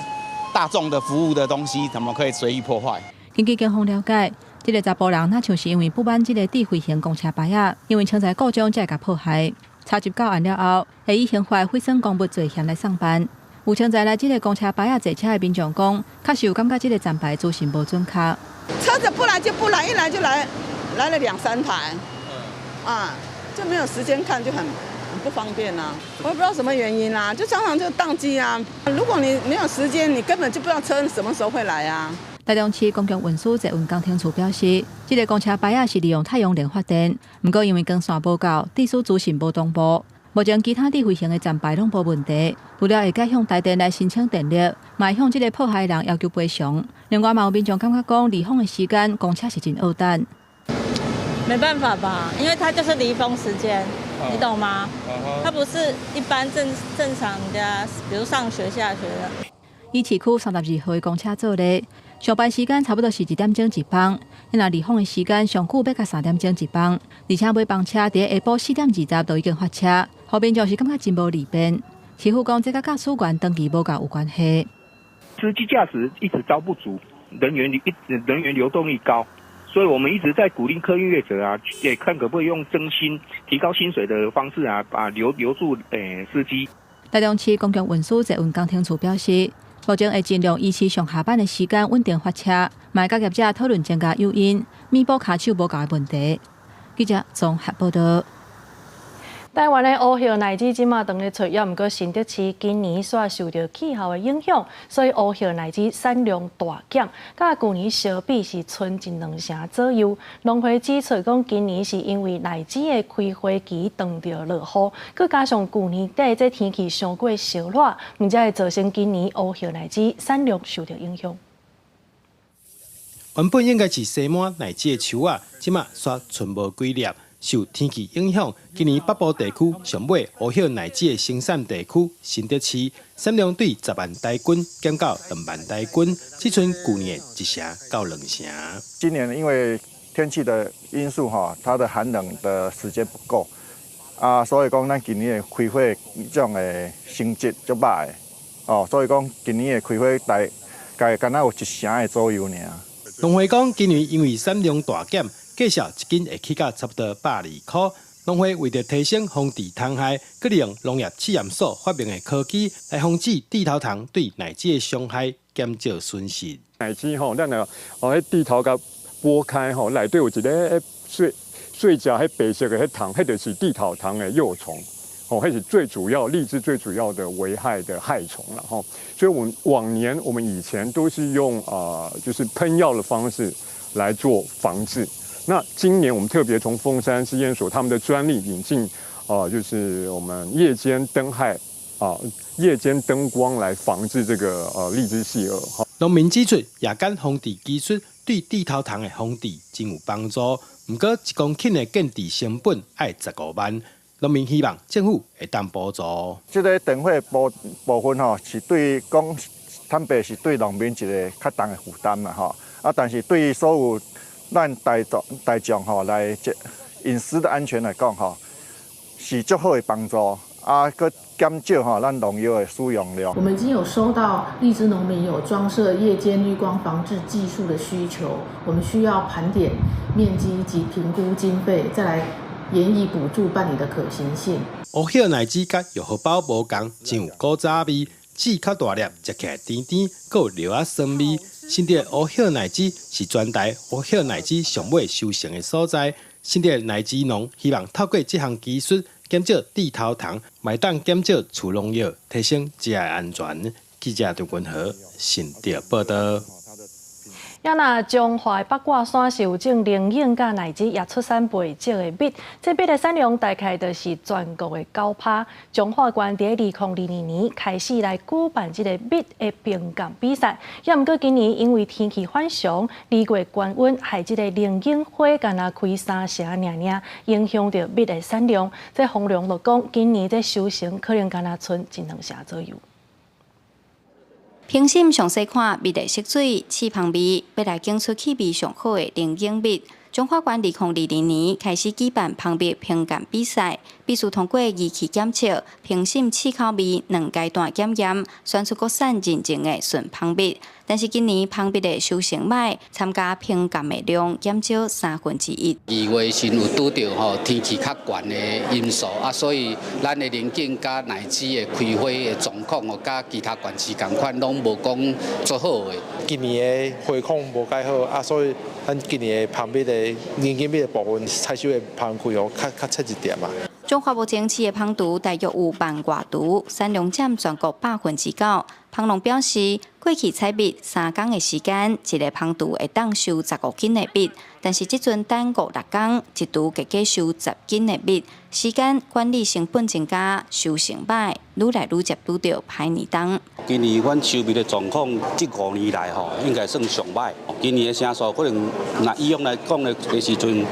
大眾的服務的東西，怎麼可以隨意破壞？根據警方了解，這个查埔人若像是因為不滿這个智慧型公車牌仔，因為槍在故障才會共破壞。查入到案了後，會以刑法毀損公物罪嫌來送辦。有槍在來這个公車牌仔坐車的民眾講，確實有感覺這个站牌資訊無準確。車子不來就不來，一來就來，來了兩三台，啊，就沒有時間看，就很不方便啊。我也不知道什麼原因啊，就常常就當機啊。如果你沒有時間，你根本就不知道車什麼時候會來啊。台中市公共運輸捷運工程處表示，這个公車牌仔是利用太陽能發電，毋過因為光線無夠，致使資訊無同步。目前其他智慧型的站牌攏無問題，除了會改向台電來申請電力，嘛會向這个破壞人要求賠償。另外，嘛有民眾感覺講，離峰的時間公車是真僫等。沒辦法吧，因為它就是離峰時間，你懂嗎？它不是一般正常的，比如上學下學的。以市區32號的公車做例，上班時間差不多是1點鐘一班，若離峰的時間上久欲到3點鐘一班，而且尾班車佇下晡4點20就已經發車，予民眾是感覺真無利便。市府講，這佮駕駛員長期無夠有關係。司機駕駛一直招不足，人員流動率高，所以我們一直在鼓勵客運業者啊，也看可不可以用增薪、提高薪水的方式啊，把留住司機。台中市公共運輸捷運工程處表示，目前會盡量維持上下班的時間穩定發車，嘛會佮業者討論增加誘因，彌補跤手無夠的問題。記者綜合報道。台灣的烏葉奶子這馬當咧出，也毋過新竹市今年煞受著氣候的影響，所以烏葉奶子產量大減，佮舊年相比是賰一兩成左右。農會指出講，今年是因為奶子的開花期撞著落雨，閣加上舊年底這天氣傷過燒熱，毋才會造成今年烏葉奶子產量受著影響。原本應該是生滿奶子的樹仔，這馬煞賰無幾粒。受天氣影響，今年北部地區上尾烏葉奶子的生產地區新竹市，產量對10萬台斤減到2萬台斤，只賰舊年的1成到2成。今年因為天氣的因素哈，它的寒冷的時間不夠啊，所以講咱今年的開花這種的成績足䆀的哦，所以講今年的開花大概敢若有1成的左右爾。農會講，今年因為產量大減，價數一斤會起到差不多120塊。農會為著提升防治蟲害，閣利用農業試驗所發明的科技來防止地頭蟲對奶子的傷害，減少損失。奶子吼，咱若哦，彼蒂頭共剝開吼，內底有一个細細隻彼白色的彼蟲，彼就是地頭蟲的幼蟲，哦，彼是最主要荔枝最主要的危害的害蟲了吼。所以，我們往年我們以前都是用就是噴藥的方式來做防治。那今年我們特別從鳳山試驗所他們的專利引進，就是我們夜間燈害啊，夜間燈光來防治這個荔枝細蛾。農民指出，夜間防治技術對地頭蟲的防治真有幫助。毋過，1公頃的建置成本愛15萬，農民希望政府會當補助。這个電費部分吼，是對講坦白是對農民一个較重的負擔啦吼。啊，但是對所有咱大眾吼來這飲食的安全來講吼，是足好的幫助，啊，閣減少吼咱農藥的使用量。我們已經有收到荔枝農民有裝設夜間濾光防治技術的需求，我們需要盤點面積及評估經費，再來研議補助辦理的可行性。烏葉奶子佮玉荷包無仝，真有古早味，籽較大粒，食起來甜甜，閣有蓼仔酸味。新竹烏葉奶子是全台烏葉奶子上尾收成的所在。新竹奶子農希望透過這項技術，減少地頭蟲，嘛會當減少除農藥，提升食的安全。記者張君和新竹報道。也若彰化八卦山是有種龍眼佮荔枝，也出產袂少的蜜。這蜜的產量大概就是全國的9%。彰化縣佇2022年開始來舉辦這個蜜的評鑑比賽。也毋過今年因為天氣反常，2月高溫，害這個龍眼花干焦開三成爾爾，影響著蜜的產量。這蜂農就講，今年這收成可能干焦賰一兩成左右。評審詳細看蜜的色水、刺芳味，欲來揀出氣味上好的龍眼蜜。彰化縣2022年開始舉辦蜂蜜評鑑比賽，必須通過儀器檢測、評審試口味兩階段檢驗，選出國產認證的純蜂蜜。但是今年蜂蜜的收成䆀，參加評鑑的量減少1/3。2月時有拄著吼天氣較懸的因素啊，所以咱的龍眼佮荔枝的開花的狀況哦，佮其他縣市仝款，攏無講足好的。今年的花況無蓋好啊，所以咱今年的蜂蜜的龍眼蜜的部分採收的蜂開哦，較較淺一點啊。彰化目前飼的蜂櫥大約有萬外櫥，產量佔全國9%。蜂農表示，過去採蜜3工的時間，一个蜂櫥會當收15斤的蜜，但是這陣等五六工，一櫥計計收10斤的蜜，時間管理成本增加，收成䆀，愈來愈捷拄著歹年冬。今年阮收蜜的狀況，這5年來吼，應該算上䆀。今年的成數可能，若以往來講的時陣，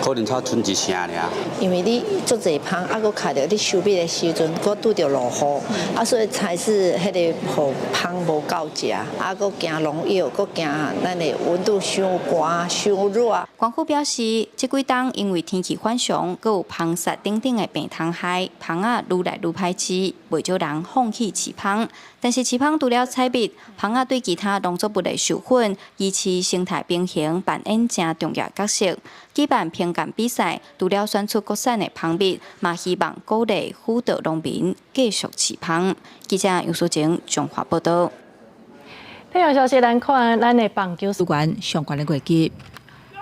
可能才賰一成爾。因為你足濟蜂，啊，閣卡著你收蜜的時陣，閣拄著落雨，啊，所以才是彼個予蜂無夠食，啊，閣驚農藥，閣驚咱的溫度傷寒、傷熱。縣府表示，這幾冬因為天氣反常，閣有蜂殺等等的病蟲害，蜂仔愈來愈歹飼，袂少人放棄飼蜂。但是飼蜂除了採蜜，蜂仔對其他農作物的授粉、維持生態平衡扮演誠重要角色。舉辦評鑑比賽，除了選出國產的蜂蜜，嘛希望鼓勵輔導農民繼續飼蜂。記者楊淑靜彰化報道。體育消息來看，咱的棒球資源上懸的月級。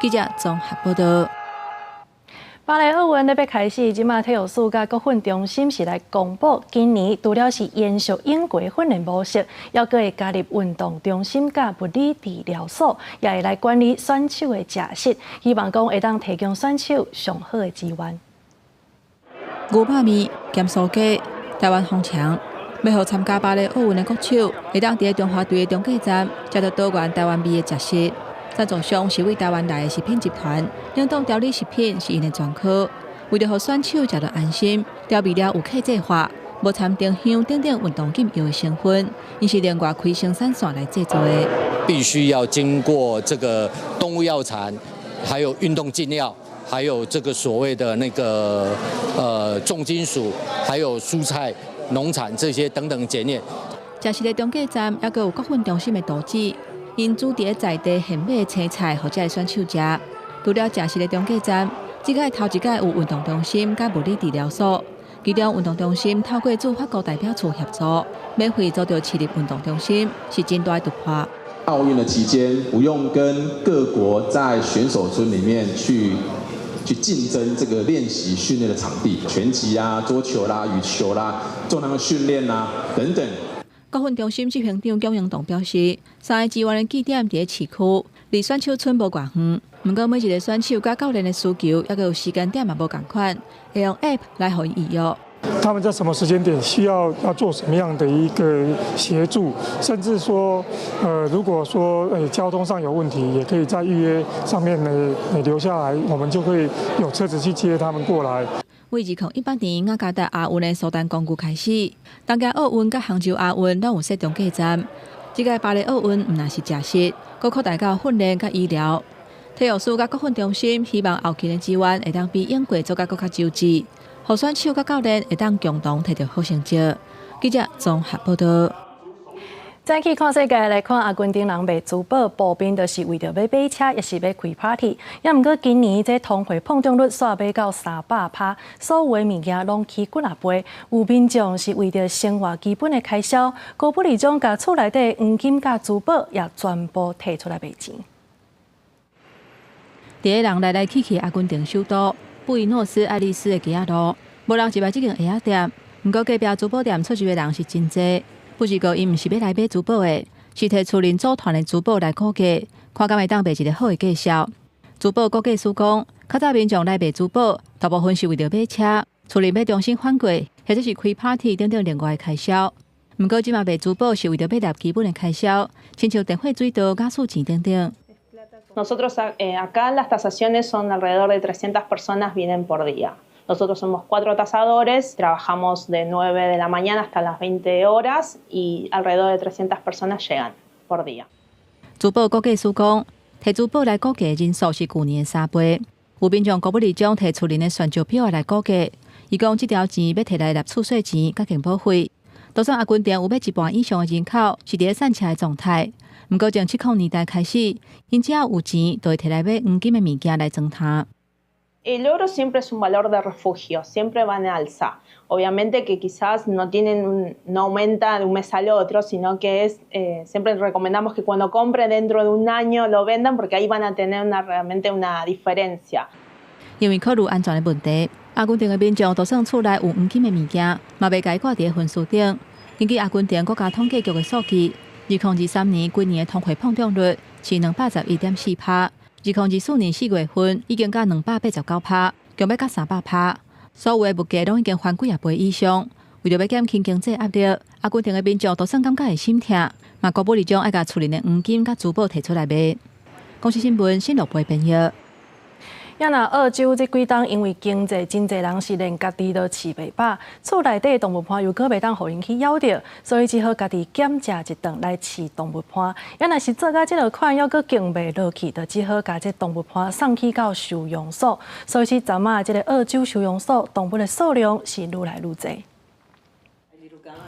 記者綜合報道。巴黎奧運咧欲開始，這馬體育署佮國訓中心是來公布，今年除了是延續往年訓練模式，猶閣會加入運動中心佮物理治療所，也會來管理選手的食食，希望講會當提供選手上好的資源。牛肉麵、鹹酥雞、台灣紅腸，欲予參加巴黎奧運的國手，會當佇中華隊的中繼站，食著多元台灣味的食食。贊助商是對台灣來的食品集團，冷凍調理食品是𪜶的專科。為著予選手食著安心，調味料有客製化，無摻丁香等等運動禁藥的成分，𪜶是另外開生產線來製作的。必須要經過這個動物藥殘，還有運動禁藥，還有這個所謂的那個重金屬，還有蔬菜、農產這些等等檢驗。食食的中繼站，猶閣有國訓中心的圖紙。𪜶煮佇在地現買的青菜，予這个選手食。除了食食的中繼站，這屆頭一屆有運動中心佮物理治療所。其中運動中心透過駐法國代表處協助，免費租著市立運動中心，是真大的突破。奧運的期間，不用跟各國在選手村裡面去競爭這個練習訓練的場地，拳擊啊、桌球啦、羽球啦、重量訓練啦等等。國訓中心執行長蔣英棟表示，三个支援的據點佇市區，離選手村無偌遠。毋過每一个選手佮教練的需求，猶閣有時間點嘛無仝款，會用 App 來予𪜶預約。他們在什麼時間點需要要做什麼樣的一個協助，甚至說，如果說交通上有問題，也可以在預約上面呢留下來，我們就會有車子去接他們過來。對2018年雅加達亞運的蘇丹公寓開始，東京奧運佮杭州亞運攏有設中繼站。這屆巴黎奧運毋但是食食，閣擴大到訓練佮醫療。體育署佮國訓中心希望後勤的資源會當比往過做甲閣較周至，予選手佮教練會當共同摕著好成績。記者綜合報道。再去看世界來看，阿根廷人賣珠寶，普遍都是為著欲買車，抑是欲開 party。也毋過今年這通貨膨脹率煞欲到300%，所有的物件攏起幾若倍。有民眾是為著生活基本的開銷，高不離將共厝內底黃金佮珠寶也全部提出來賣錢。佇咧人來來去去阿根廷首都布宜諾斯艾利斯的街仔路，無人入來這間鞋仔店。毋過隔壁珠寶店出入的人是真濟。不過𪜶毋是欲來買珠寶的，是提厝鄰組團的珠寶來估價，看敢會當賣一个好的價數。珠寶估價師講，較早民眾來賣珠寶，大部分是為著買車、厝裡欲重新翻過，或者是開 party 等等另外的開銷。毋過這馬賣珠寶是為著欲納基本的開銷，親像電火水道、瓦斯錢等等。 Nosotros acá las tasaciones son alrededor de 300 personas vienen por día. Nosotros somos cuatro tasadores, trabajamos de 9 de la mañana hasta las 20 horas y alrededor de 300 personas llegan por día. 珠寶估價師講，提珠寶來估價的人數是舊年的3倍。有民眾高不哩將提厝鄰的旋石錶來估價，伊講這條錢欲提來納厝稅錢，佮健保費。就算阿根廷有欲一半以上的人口是佇咧散赤的狀態，毋過從七零年代開始，𪜶只要有錢，就會提來買黃金的物件來裝屐。 El oro siempre es un valor de refugio, siempre va en alza. Obviamente que quizás no tienen un, no aumenta de un mes al otro, sino que es siempre recomendamos que cuando compren dentro de un año lo vendan porque ahí van a tener realmente una diferencia. 因為考慮安全的問題，阿根廷的民眾就算厝內有黃金的物件，嘛袂共伊掛佇咧焚書頂。根據阿根廷國家統計局的數據，2023年規年的通貨膨脹率是211.4趴。2024年4月份已經到289趴，強欲到300趴，所有的物價攏已經翻幾仔倍以上。為著欲減輕經濟壓力，阿根廷的民眾就算感覺會心疼，嘛高不哩將愛共厝裡的黃金佮珠寶提出來賣。公視新聞新樂貝編譯。也若澳洲這幾冬因為經濟真濟人是連家己都飼袂飽，厝內底動物伴又閣袂當予𪜶去咬著，所以只好家己減食一頓來飼動物伴。也若是做甲這个款，猶閣經袂落去，就只好共這動物伴送去到收容所。所以這陣仔這个澳洲收容所動物的數量是愈來愈濟。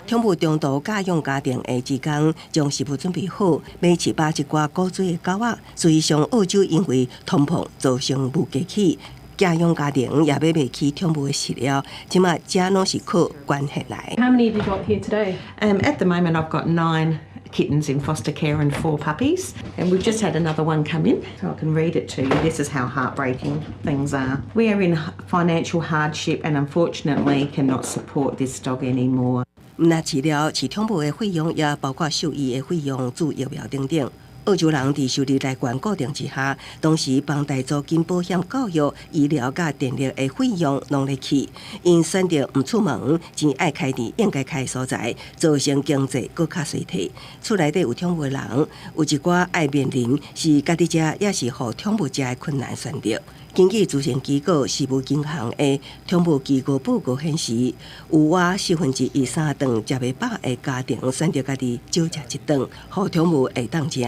寵物中途寄養家庭的志工將食物準備好，欲飼飽這寡古錐的狗仔。事實上，澳洲因為通膨造成物價起，寄養家庭也買袂起寵物的飼料，這馬遮攏是靠捐獻來。 How many have you got here today? At the moment, I've got nine kittens in foster care and four puppies. And we've just had another one come in, so I can read it to you. This is how heartbreaking things are. We are in financial hardship and unfortunately cannot support this dog anymore. 毋但飼料、飼寵物的費用，也包括獸醫的費用、注疫苗等等。澳洲人佇收入來源固定之下，同時房貸、租金、保險、教育、醫療佮電力的費用攏咧起，𪜶選擇毋出門，錢愛開佇應該開的所在，造成經濟閣較衰退。厝內底有寵物的人，有一寡愛面臨是家己食，抑是予寵物食的困難選擇。根據慈善機構食物銀行的寵物飢餓報告顯示，有逾四分之一三頓食袂飽的家庭選擇家己少食一頓，予寵物會當食。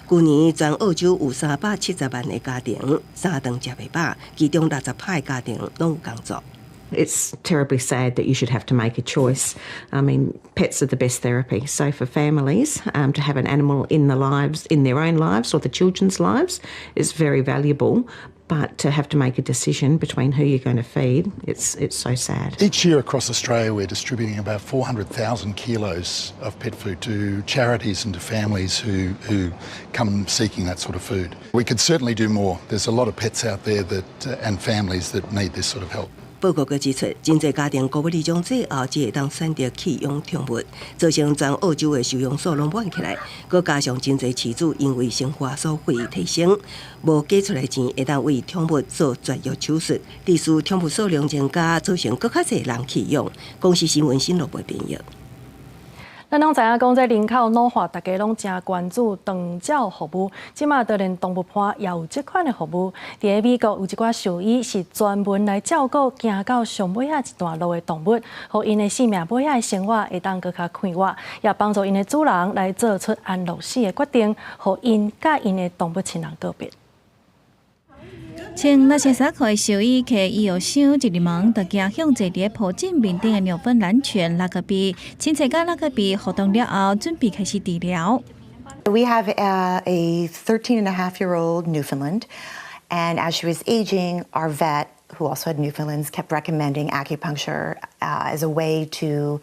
舊年全澳洲有370萬个家庭三頓食袂飽，其中60趴的家庭攏有工作。 It's terribly sad that you should have to make a choice. I mean, pets are the best therapy. So for families to have an animal in their own lives or the children's lives is very valuable. But to have to make a decision between who you're going to feed, it's so sad. Each year across Australia, we're distributing about 400,000 kilos of pet food to charities and to families who come seeking that sort of food. We could certainly do more. There's a lot of pets out there and families that need this sort of help. 報告閣指出，真濟家庭高尾將最後只會當選擇棄養寵物，造成全澳洲的收容所攏滿起來。閣加上真濟飼主因為生活所費提升，無加出來錢會當為寵物做絕育手術，致使寵物數量增加，造成閣較濟人棄養。公視新聞新羅貝編譯。咱攏知影講，這人口老化，大家攏誠關注長照服務。這馬就連動物伴也有這款的服務。佇咧美國有一寡獸醫是專門來照顧行到上尾仔一段路的動物，予𪜶的生命尾仔的生活會當閣較快活，也幫助𪜶的主人來做出安樂死的決定，予𪜶佮𪜶的動物親人告別。穿藍色衫褲的獸醫提醫藥箱一入門，就行向坐佇咧坡鎮面頂的紐芬蘭犬拉格比，親切佮拉格比互動了後，準備開始治療。 We have a 13 and a half year old Newfoundland, and as she was aging, our vet, who also had Newfoundlands, kept recommending acupuncture as a way to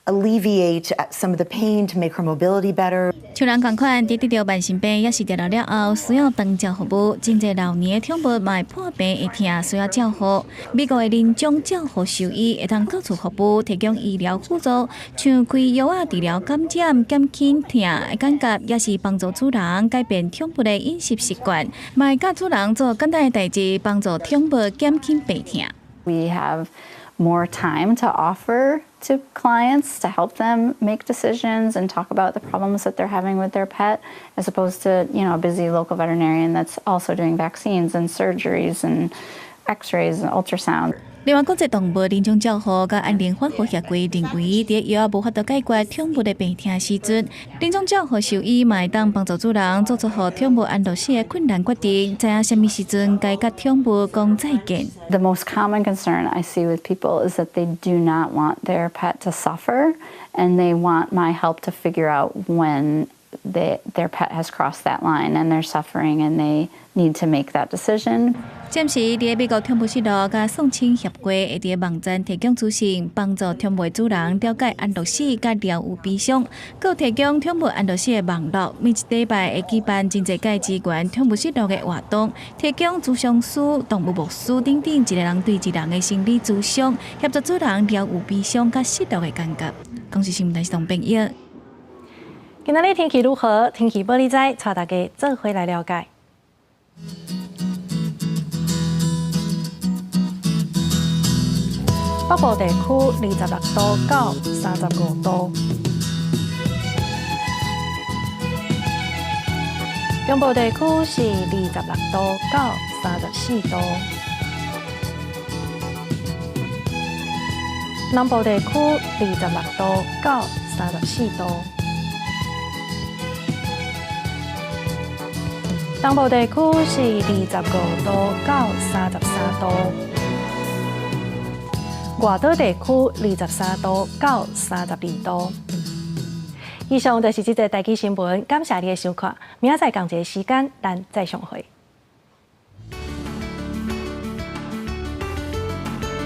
Alleviate some of the pain, to make her mobility better. 像人仝款，佇得著慢性病抑是治療了後，需要長照服務，真濟老年的寵物嘛會破病會疼，需要照護。美國的臨終照護獸醫會當到厝服務，提供醫療輔助，像開藥仔治療感染、減輕疼的感覺，抑是幫助主人改變寵物的飲食習慣，嘛會教主人做簡單的代誌，幫助寵物減輕病疼。 We have more time to offer to clients to help them make decisions and talk about the problems that they're having with their pet, as opposed to a busy local veterinarian that's also doing vaccines and surgeries and x-rays and ultrasound. 另外，國際動物臨終照護佮安寧緩和協會認為，佇藥仔無法度解決寵物的病疼時陣，臨終照護獸醫嘛會當幫助主人做出予寵物安樂死的困難決定，知影啥物時陣該佮寵物講再見。 The most common concern I see with people is that they do not want their pet to suffer, and they want my help to figure out when their pet has crossed that line and they're suffering and they need to make that decision. 暫時，佇美國寵物失落佮喪親協會會佇網站提供資訊，幫助寵物主人了解安樂死佮療癒悲傷，閣提供寵物安樂死的網路。每一禮拜會舉辦真濟屆支援寵物失落的活動，提供諮商師、動物牧師等等一個人對一人的心理諮商，協助主人療癒悲傷佮失落的感覺。公視新聞台是董編譯。今仔日天氣如何？天氣報你知，帶大家做伙來了解。北部地區26度到35度，中部地區是26度到34度，南部地區26度到34度，東部地區是25度到33度。外島地區23度到32度。以上就是這節台語新聞，感謝你的收看。明仔載仝一个時間，咱再相會。